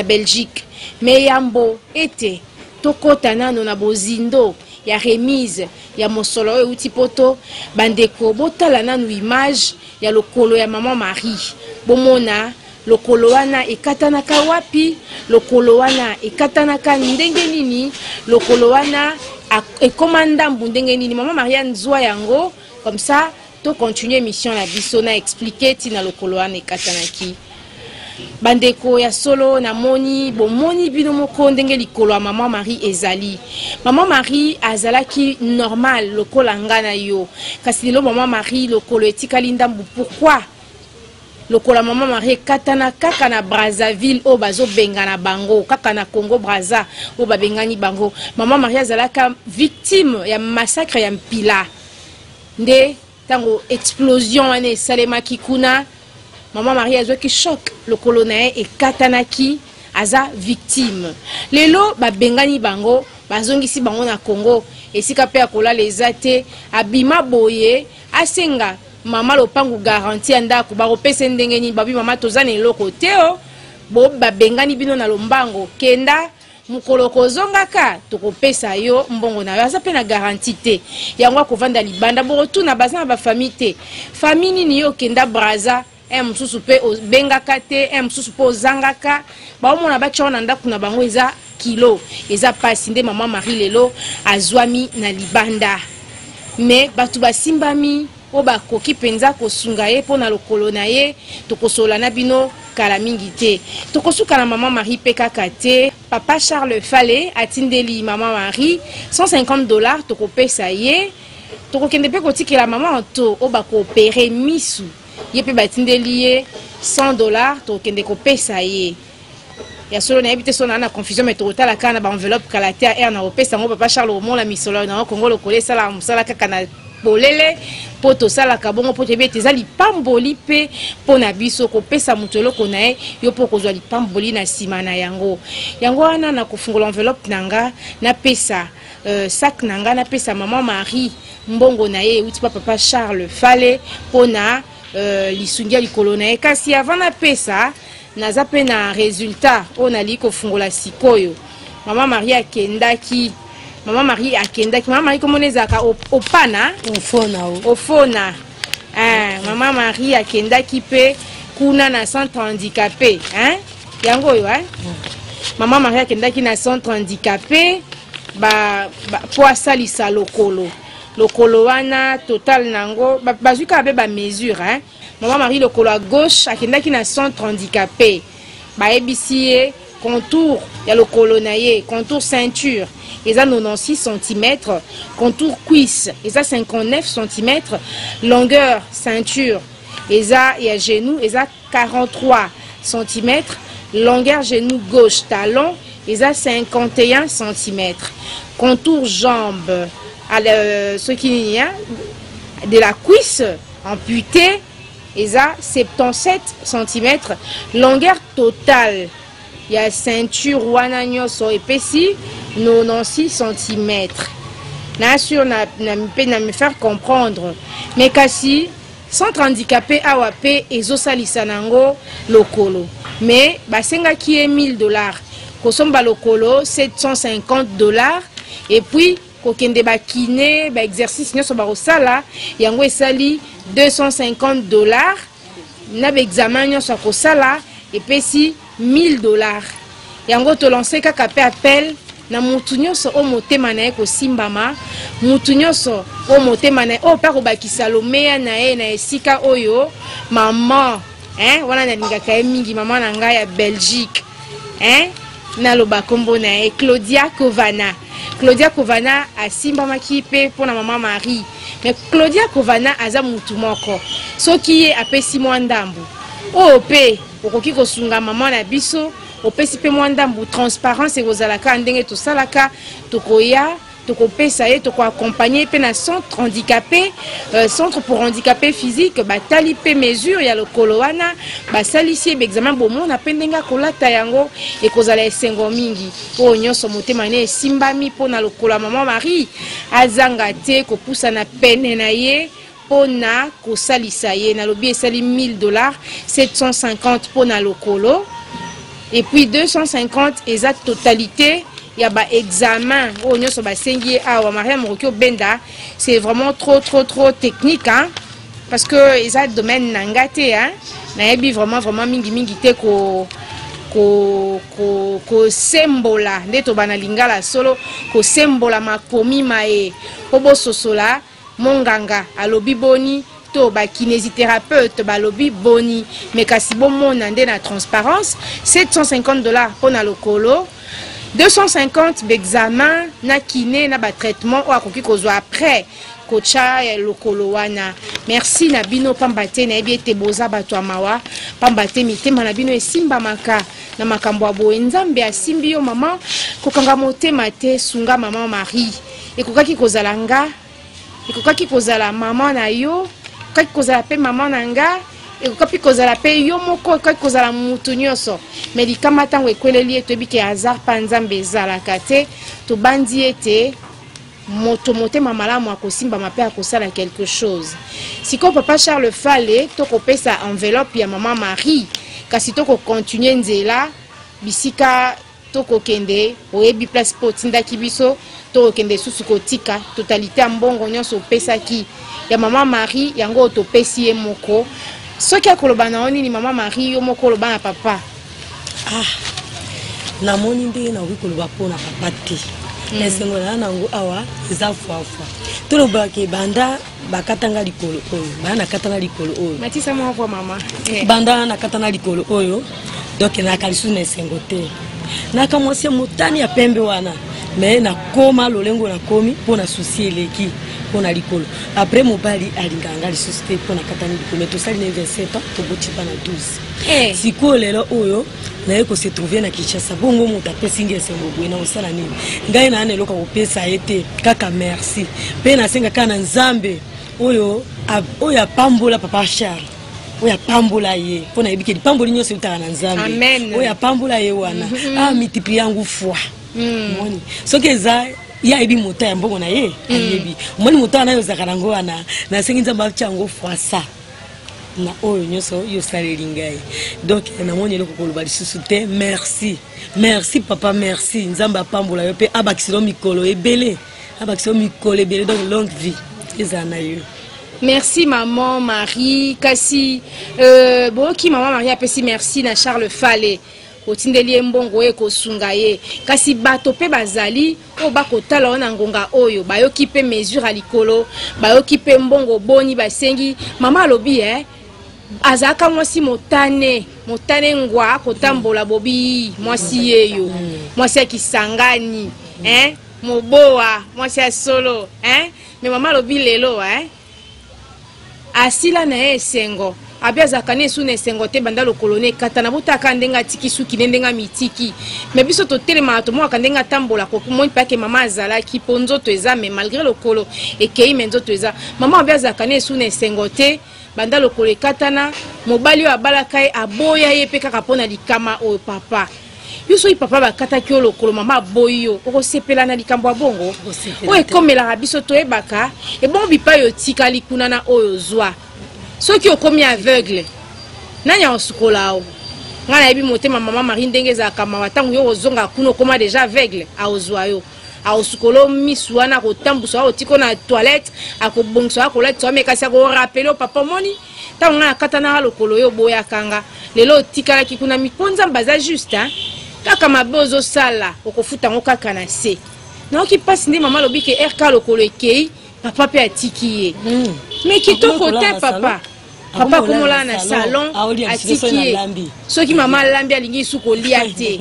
Belgique. Mais yambo ete tokota nano na bozindo ya remise ya mosolo oyo euti poto, bandeko botala nanu image ya lokolo ya maman Marie, bomona lokolo wana ekatanaka wapi, lokolo wana ekatanaka ndenge nini, lokolo wana ekoma ndambu ndenge nini. Maman Marie nzwa yango comme ça to continuer mission na biso na expliquer tina lokolo wana ekatanaki. Bandeko ya solo, namoni bomoni bino moko ndenge likolo ya mama Marie ezali. Mama Marie azalaki normal lokola nga na yo, kasi lelo mama Marie lokolo etikali ndambu. Pourquoi lokola mama Marie ekatana kaka na Brazzaville oyo bazobengana bango, kaka na Congo Brazza oyo babengani bango? Mama Marie azalaka victime ya massacre ya Mpila. Nde ntango explosion wana esalemaki kuna, mama Marie azwaki choc, lokolo na ye ekatanaki, aza victime. Lelo babengani bango, bazongisi bango na Congo, esika mpe ya kolala eza te. Abima boye, asenga mama lopangu garantie ya ndako, bakopesa ndenge nini? Babi mama toza na eloko te, o bo babengani bino na lombango, kenda mokolo kozongaka tokopesa yo mbongo na yo. Aza mpe na garantie te, yango akovanda libanda. Bokotuna baza na bafamille te, famille nini yo okenda Braza? Un mosusu mpe obengaka te, un mosusu mpe ozangaka, baomona batya na ndako na bango eza kilo, eza pasi. Nde mama Marie lelo azwami na libanda, me bato basimbami oyo bakoki mpenza kosunga ye mpo na lokolo na ye. Tokosolola na bino kala mingi te. Tokosuka na mama Marie mpe kaka te. Papa Charles Fale atindeli mama Marie $150, tokopesa ye. Tokokende mpe kotikela mama Anto oyo bakoopere misu, ye mpe batindeli ye $100, tokokende kopesa ye. Ya solo nayebi te so naa na confusion, me tokotala kaka na baenveloppe kala te ya aire na kopesa yango. Papa Charles omona misolo na Kongo lokolo esalaka mosala kaka na polele, mpo tosalaka bongo mpo toyebi ete eza lipamboli mpe mpo na biso kopesa moto eloko na ye, yo mpo kozwa lipamboli na nsima na yango. Yango wana na kofungola enveloppe na nga, napesa sac na nga, napesa mama Marie mbongo na ye euti pa papa Charles Fale mpo na lisungi ya likolo na ye. Kasi avant napesa, naza mpe na résultat oyo nalingi kofungola sikoyo. Mama Marie akendaki, mama Marie akendaki, mama Marie komona ezalaka opana. Ofona. Ofona. Mama Marie akendaki mpe kuna na centre handicapé, hein? Yango oyo, hein? Mama Marie akendaki na centre handicapé ba, ba, po asalisa lokolo. Lokolo wana total nango bazwi kaka mpe bamesure, hein? Mama Marie lokolo ya gauche akendaki na centre handicapé, bayebisi ye contour ya lokolo na ye, contour ceinture eza 96 cm, contour cuisse eza 59 cm, longueur ceinture eza ya genou eza 43 cm, longueur genou gauche talon eza 51 cm, contour jambe soki nini de la cuisse amputé eza 77 cm, longueur totale ya ceinture wana nyonso epesi 96 cm. Na sur na, na, mpe na me faire comprendre. Mais kasi centre handicapé awa mpe ezosalisa nango lokolo, mais basengaki ye $1000 kosomba lokolo, $750, et puis kokende bakine, baexercice nyonso bakosala yango esali $250, na baexamen nyonso akosala epesi $1000. Yango tolance kaka mpe appel na mutu nyonso oyo motema na ye kosimbama, mutu nyonso oyo motema na ye oyo mpe akobakisa lomeya na ye na esika oyo mama, hein, wana nalingaka ye mingi, mama na ngai ya Belgique, hein, naloba nkombo na ye Claudia Kovana. Claudia Kovana asimbamaki mpe mpona mama Marie, mais Claudia Kovana aza mutu moko, soki ye apesi mwa ndambu oyo mpe okoki kosunga mama na biso, opesi mpe mwa ndambu, transparence ekozala kaka ndenge tosalaka. Tokoya, tokopesa ye, tokoaccompagne mpe na centre handicapé, centre pour handicapé physique, batali mpe mesure ya lokolo wana, basalisi ye baexamen, bomona mpe ndenge akolata yango, ekozala esengo mingi. Oyo nyonso motema ne esimbami mpona lokolo ya mama Marie, azanga te kopusana pene na ye mpona kosalisa ye. Nalobi esali $1000, 750 mpona lokolo. Et puis 250 eza totalité ya ba examen oyo nyonso basengi ye awa. Mariam, okoki obenda, c'est vraiment trop trop trop technique, hein? Parce que eza domaine na nga te, hein? Nayebi vraiment vraiment mingi mingi te ko kosembola nde toba na lingala solo, kosembola makomi maye mpo bososola monganga alobi boni to bakinésithérapeute balobi boni. Mais kasi bomona nde na transparence: 750 $ mpo na lokolo, 250 baexamen na kiné na batraitement oyo akoki kozwa après kotya lokolo wana. Merci na bino, pamba te nayebi ete boza bato ya mawa, pamba te mitema na bino esimbamaka na makambo ya boye. Nzambe asimbi yo, mama, kokanga motema te, sunga mama Marie. Ekokaki kozala nga, ekokaki kozala mama na yo, ekokaki kozala mpe mama na nga, ekokaki kozala mpe yo moko, ekokaki kozala mutu nyonso. Mais likama ntango ekweleli ye, toyebi ke hasard mpa Nzambe ezalaka te. Tobandi ete moto motema malamu akosimbama mpe akosala quelque chose. Sikoyo, papa Charles Fale, tokopesa enveloppe ya mama Marie, kasi tokocontinue nzela bisika tokokende. Oyebi place mpo otindaki biso, tokokende susu kotika totalité ya mbongo nyonso opesaki ya mama Marie. Yango oyo topesi ye moko, soki akoloba na yo nini? Mama Marie, yo moko oloba na papa. Ah, namoni ndenge nakoki koloba mpona papa te. Esengo na nango awa eza fwafwa. Tolobaka ebanda bakatanga likolo oyo, banda nakatana likolo oyo. Matisa moko, mama. Banda nakatana likolo oyo, donc nayaka lisusu na esengo te. Naka mwasi ya motani ya pembe wana, mais nakoma lolengo nakomi mpo na souci eleki mpo na likolo. Après, mobali alingaka nga lisusu te mpo nakatani likolo. Mais tosali na 27 ans, toboti bana 12. Sikoyo lelo oyo naye kose trouver na Kinshasa, bongo moto apesi ngai esengo boye, na kosala nini? Ngai naa na eloko ya kopesa ye te, kaka merci. Mpe nasenga kaka na Nzambe oyo oyo apambola papa Charles, oyo apambola ye, mpo nayebi ke lipamboli nyonso eutaka na Nzambe. Amen. Oyo apambola ye wana, amultiplie yango fois. Omoni, soki eza ye ayebi mota ya mbongo na ye, ayebi. Omoni mota wana oyo ozalaka nango wana, nasengi Nzambe atia yango fois ça na oyo nyonso yo osaleli ngai. Donc namoni eloko koloba lisusu te. Merci, merci papa, merci. Nzambe apambola yo mpe abakiselo mikolo ebele, abakiselo mikolo ebele. Donc longue vie ezala na yo. Merci, maman Marie. Kasi boyoki, maman Marie apesi merci na Charles Fale, otindeli ye mbongo oyo ekosunga ye. Kasi bato mpe bazali oyo bakotala oyo na ngonga oyo, bayoki mpe mesure ya likolo, bayoki mpe mbongo boni basengi. Mama alobi azalaka mwasi motane, motane ngwa, kotambola bobi mwasi yeyo, mwasi ya Kisangani, eh? Moboa, mwasi ya solo, eh? Mais mama alobi lelo, eh? Asila na ye esengo, abi azalaka na esu na esengo te banda lokolo na ekatana. Botaka ndenge atiki suki ne, ndenge amitiki. Mais biso totelemaka, tomonaka ndenge atambola, komoni mpe ake mama azalaki mpo nzoto eza. Mais malgré lokolo ekei, mais nzoto eza. Mama abi azalaka na esu na esengo te banda lokolo ekatana. Mobali oyo abalaka ye aboya ye mpe kaka mpo na likama oyo. Papa, yo soki papa bakataki yo lokolo, mama aboyi yo, okosepela na likambo ya bongo? Okosepela oyo te. Ekomelaka biso, toyebaka. Ebongo bipai otikali kuna na oyo ozwa, soki okomi aveugle, nani akosukola o? Ngai nayebi motema mama Marie ndenge ezalaka mawa. Ntango yo kozonga kuna, okóma déjà aveugle, akozwa yo, akosukola yo misu wana, akotambusa yo, akotika na toilette, akobongisa yo, akolatisa yo. Mais kasi akorappeler yo: "Papa, omoni ntango ngai nakatanaka lokolo, yo oboyakanga, lelo otikalaki kuna." Mpo Nzambe aza juste, hein? Kaka mabe ozosala, okofuta yango kaka na se. Nayoki mpasi nde mama alobi ke rk lokolo ekei, papa mpe atiki ye. Mais kitoko te, papa. Papa akomolala na salon, atiki ye. Soki mama alambi, alingi su kolia te.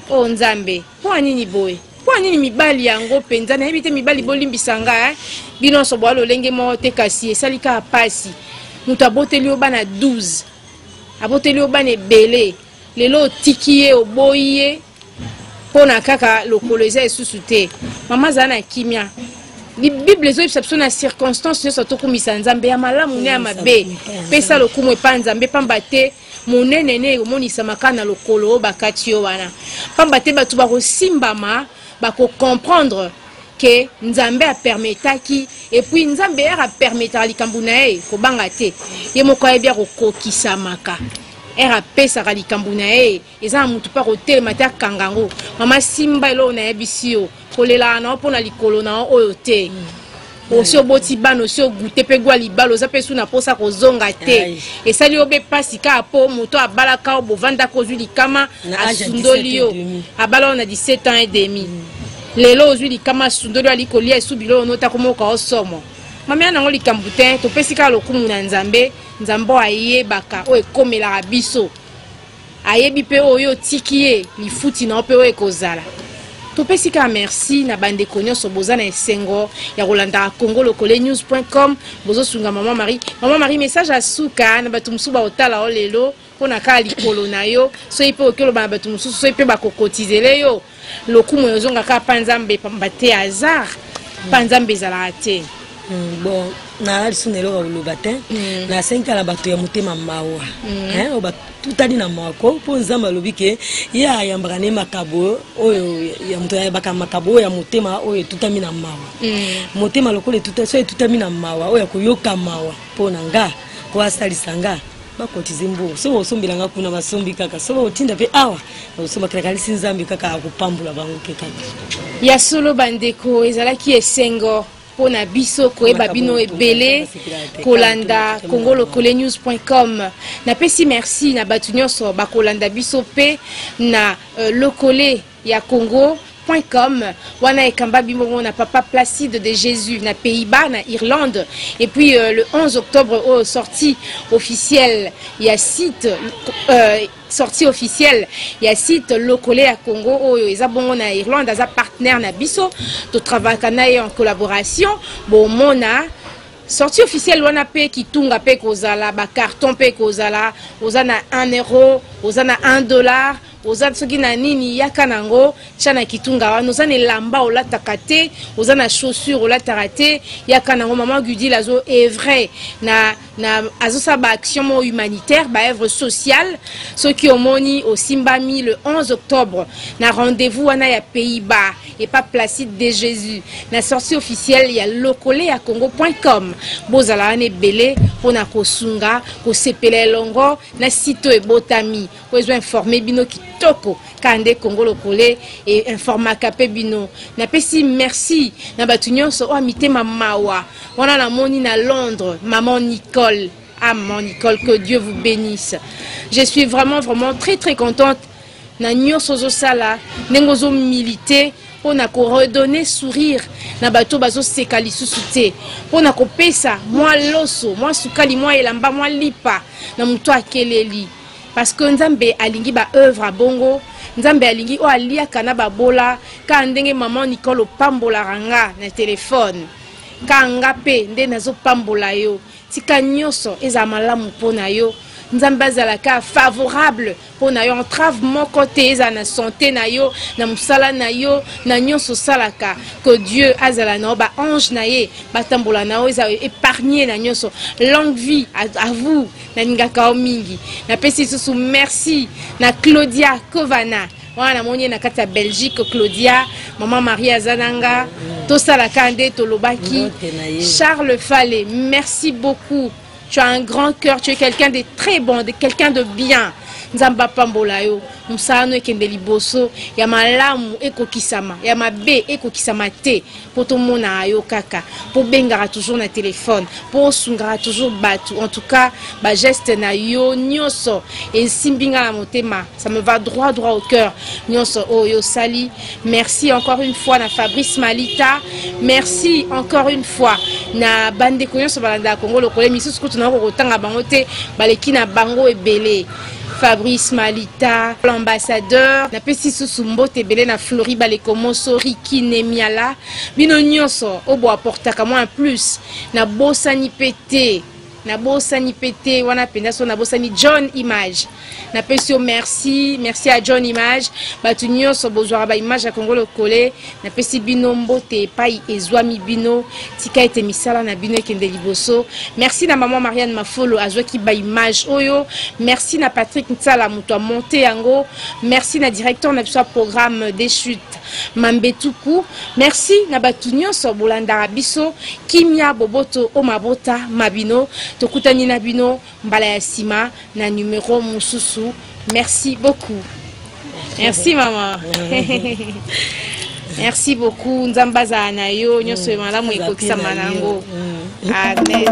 O Nzambe, mpo ya nini boye? Mpo ya nini mibali yango mpenza? Nayebi te. Mibali, bolimbisa nga, bino nyonso boya lolenge moko te, kasi esali kaka mpasi. Moto aboteli yo bana 12, aboteli yo bana ebele, lelo otiki ye, oboyi ye mpo na kaka lokolo eza lisusu te. Mama, azala na kimia. Bible ezoyebisa biso na circonstance nyonso tokumisa Nzambe, ya malamu ne ya mabe. Pesa lokumu epa Nzambe, pamba te monene ne emonisama kaka na lokolo oyo bakati yo wana, pamba te bato bakosimbama, bakocomprendre ke Nzambe apermetaki. Et puis Nzambe ere apermetaka likambo na ye, kobanga te, ye moko ayebi akokokisamaka. Ere apesaka likambo na ye, eza na motu mpe akotelema te akanga yango. Mama simba eloko nayebisi yo, kolelaka na yo mpo na likolo na yo oyo te. Osi oboti bana, osi ogute mpe gwa libala, oza mpe su na mposa kozonga te. Esali yo be mpasi kaka mpo moto abalaka yo, bovandaka, ozwi likama, asundoli yo, abala yo na 17 ans et demi. Lelo ozwi likama, asundoli yo, ali kolia esu biloko nota komoka osomo. Mama ya nango likambo te, topesi kaka lokumu na Nzambe. Nzambe oyo ayebaka oyo ekomelaka biso, ayebi mpe oyo otiki ye lifuti na yo mpe oyo ekozala. Topesi kaka merci na bandeko nyonso boza na esengo ya kolandaka congo lokole news com. Bozosunga mama Marie. Mama Marie, message ya suka na bato mosusu baotala yo lelo mpo na kaka likolo na yo, soki mpe oki oloba na bato mosusu, soki mpe bakokotizele yo, lokumu ezonga kaka mpa Nzambe, pamba te hasard mpa Nzambe ezalaka te. Bon, na lisusu na eloko ya koloba te. Nasengi kaka na bato ya motema mawa, oyo batutani na mawa ko, mpo Nzambe alobi ke ye ayambaka ne makabo oyo ya moto, ayambaka makabo oyo ya motema oyo etutami na mawa. Motema lokola so etutami na mawa, oyo ya koyoka mawa mpo na nga, mpo asalisa nga, bakotize mbongo. Soki osombela nga kuna, basombi kaka. Soki otinda mpe awa, osomba kaka. Nakanisi Nzambe kaka akopambola bango mpe kaka. Ya solo bandeko, ezalaki esengo mpo na biso koyeba bino ebele kolanda congo lokole news com. Napesi merci na bato nyonso bakolanda biso mpe na lokole ya congo com wana ekamba bimbongo na papa Placide de Jésus na Pays-Bas, na Irlande. Et puis le 11 octobre oyo, sortie officielle ya site, sortie officielle ya site Lokole ya Congo oyo eza bongo na Irlande, aza partenaire na biso, totravaillaka na ye en collaboration. Bomona sortie officielle wana mpe kitunga mpe kozala bacarton mpe kozala. Oza na 1 euro, oza na 1 dollar, oza soki na nini, yaka nango, tia na kitunga wana. Oza na elamba olataka te, oza na chaussure olataka te, yaka nango. Mama Gudile azo œuvre na azosala baaction moko humanitaire, baœuvre sociale. Soki omoni osimbami le 11 octobre na rendez-vous wana ya Pays-Bas epa Placide de Jésus na sortie officielle ya lokole ya congo com, bozala wana ebele mpona kosunga, kosepela elongo na site oyo ebotami, oyo ezo informe bino kitoko kaka nde Congo Lokole e informaka mpe bino. Napesi merci na bato nyonso oyo mitema mawa wana. Namoni na Londres maman Nicole. Ah, maman Nicole, que Dieu vous bénisse. Je suis vraiment vraiment très très contente na nyonso ozosala, ndenge ozomilite mpona koredonner sourire na bato bazoseka lisusu te, mpona kopesa mwa loso, mwa sukali, mwa elamba, mwa lipa na moto akeleli, parce que Nzambe alingi baœuvre abongo. Nzambe alingi oyo aliaka na babola. Kaka ndenge mama Nicole opambolaka nga na telefone, kaka nga mpe nde nazopambola yo. Tika nyonso ezala malamu mpo na yo. Nzambe azalaka favorable mpo na yo, entrave moko te ezala na santé na yo, na mosala na yo, na nyonso osalaka. Que Dieu azala na yo, baange na ye batambola na yo, ezala épargne na nyonso. Longue vie à vous, nalingaka yo mingi. Napesi lisusu merci na Claudia Kovana wana, namoni ye na kati ya Belgique. Claudia, mama Marie aza na nga, tosalaka nde tolobaki. Charles Fale, merci beaucoup. Tu as un grand cœur, tu es quelqu'un de très bon, de quelqu'un de bien. Nzambe apambola yo, mosala no ekende liboso, ya malamu ekokisama, ya mabe ekokisama te, mpo tomonaka yo kaka, mpo obengaka toujours na telefone, mpo osungaka toujours bato. En tout cas, bageste na yo nyonso esimbi nga na motema, ça me va droit droit au cœur, nyonso oyo osali. Merci encore une fois na Fabrice Malita, merci encore une fois na bandeko nyonso balandaka Kongo Lokole. Misusu kutu naoko kotanga bango te, baleki na bango ebele. Fabrice Malita, l'ambassadeur, napesi susu mbote ebele na Flori Balekomoso, Riki Nemiala, bino nyonso oyo boaportaka mwa en plus. Nabosani mpe te, nabosani mpe te wana mpenza. So nabosani John Image, napesi yo merci. Merci à John Image. Bato nyonso bozwaka baimage ya Kongo Lokole, napesi bino mbote epai ezwami bino. Tika ete misala na bino ekende liboso. Merci na mama Marianne Mafolo, azwaki baimage oyo. Merci na Patrick Ntsala, moto amonte yango. Merci na directeur na biso ya programme des chutes, Mambetuku. Merci na bato nyonso bolandaka biso. Kimia, boboto o mabota mabino. Tokutani na bino mbala ya nsima na numero mosusu. Merci beaucoup. Merci mama. Merci beaucoup. Nzambe azala na yo nyonso malamu ekokisama na yango. Amen.